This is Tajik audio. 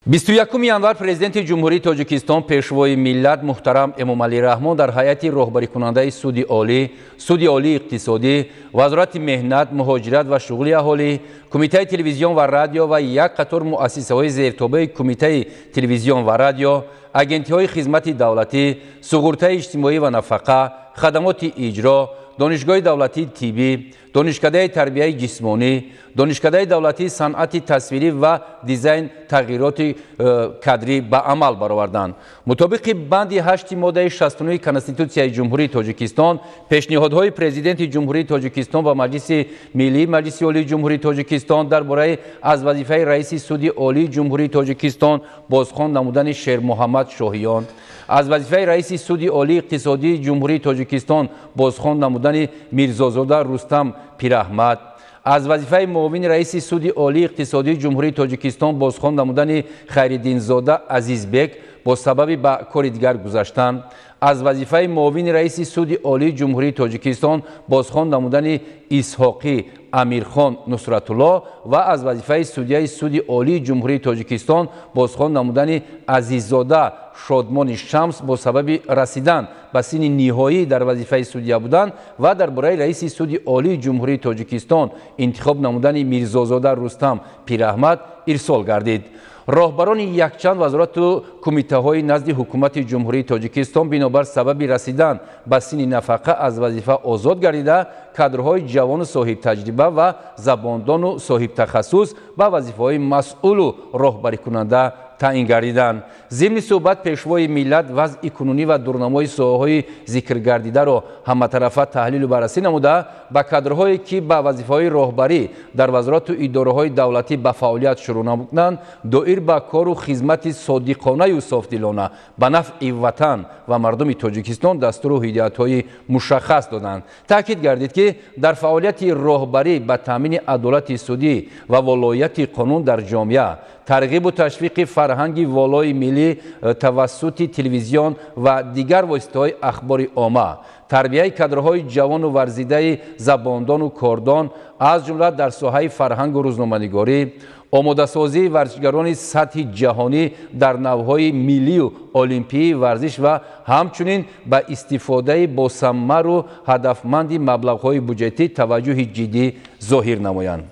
21 январ Президенти Ҷумҳурии Тоҷикистон, Пешвои миллат муҳтарам Эмомалӣ Раҳмон дар ҳайати роҳбарикунандаи Суди Олӣ, Суди Олии иқтисодӣ, Вазорати меҳнат, муҳоҷират ва шуғли аҳолӣ, Кумитаи телевизион ва радио ва як қатор муассисаҳои зертобаи Кумитаи телевизион ва радио, агентиҳои хизмати давлатӣ, суғуртаи иҷтимоӣ ва нафақа, хадамоти иҷро, Донишгоҳи давлатии тиббӣ, Донишкадаи тарбияи ҷисмонӣ, Донишкадаи давлатии санъати тасвирӣ ва дизайн тағйироти кадрӣ ба амал бароварданд. Мутобиқи банди 8 моддаи 69 Конститутсияи Ҷумҳурии Тоҷикистон, пешниҳодҳои Президенти Ҷумҳурии Тоҷикистон ба Маҷлиси Миллии Маҷлиси Олии Ҷумҳурии Тоҷикистон дар бораи аз вазифаи раиси Суди Олии Ҷумҳурии Тоҷикистон бозхон намудани Шермуҳаммад Шоҳиён, аз вазифаи раиси Суди Олии иқтисодии Ҷумҳурии Тоҷикистон бозхон намудани Мирзозода Рустам Пираҳмад, аз вазифаи муовини раиси Суди Олии иқтисодии Ҷумҳурии Тоҷикистон бозхон намудани Хайриддинзода Азизбек бо сабаби ба кори дигар гузаштан, аз вазифаи муовини раиси Суди Олии Ҷумҳурии Тоҷикистон бозхон намудани Исҳоқӣ Амирхон Нусратулло ва аз вазифаи судяи Суди Олии Ҷумҳурии Тоҷикистон бозхон намудани Азиззода Шодмони Шамс бо сабаби расидан ба синни ниҳоӣ дар вазифаи судя будан ва дар бораи раиси Суди Олии Ҷумҳурии Тоҷикистон интихоб намудани Мирзозода Рустам Пираҳмад ирсол гардид. Роҳбарони якчанд вазорату кумитаҳои назди Ҳукумати Ҷумҳурии Тоҷикистон бинобар сабаби расидан ба синни нафақа аз вазифа озод гардида, кадрҳои ҷавону соҳибтаҷриба ва забондону соҳибтахассус ба вазифаҳои масъулу роҳбарикунанда таъин гардиданд. Зимни суҳбат Пешвои миллат вазъи кунунӣ ва дурнамои соҳаҳои зикргардидаро ҳаматарафа таҳлилу баррасӣ намуда, ба кадрҳое, ки ба вазифаҳои роҳбарӣ дар вазорату идораҳои давлатӣ ба фаъолият шурӯъ намуданд, доир ба кору хизмати содиқонаю софдилона ба нафъи ватан ва мардуми Тоҷикистон дастуру ҳидоятҳои мушаххас доданд. Таъкид гардид, ки дар фаъолияти роҳбарӣ ба таъмини адолати судӣ ва волоияти қонун дар ҷомеа, тарғибу ташвиқи фарҳанги волои миллӣ тавассути телевизион ва дигар воситаҳои ахбори омма, тарбияи кадрҳои ҷавону варзидаи забондону кордон, аз ҷумла дар соҳаи фарҳангу рӯзноманигорӣ, омодасозии варзишгарони сатҳи ҷаҳонӣ дар навъҳои миллию олимпии варзиш ва ҳамчунин ба истифодаи босамару ҳадафманди маблағҳои буҷетӣ таваҷҷӯҳи ҷиддӣ зоҳир намоянд.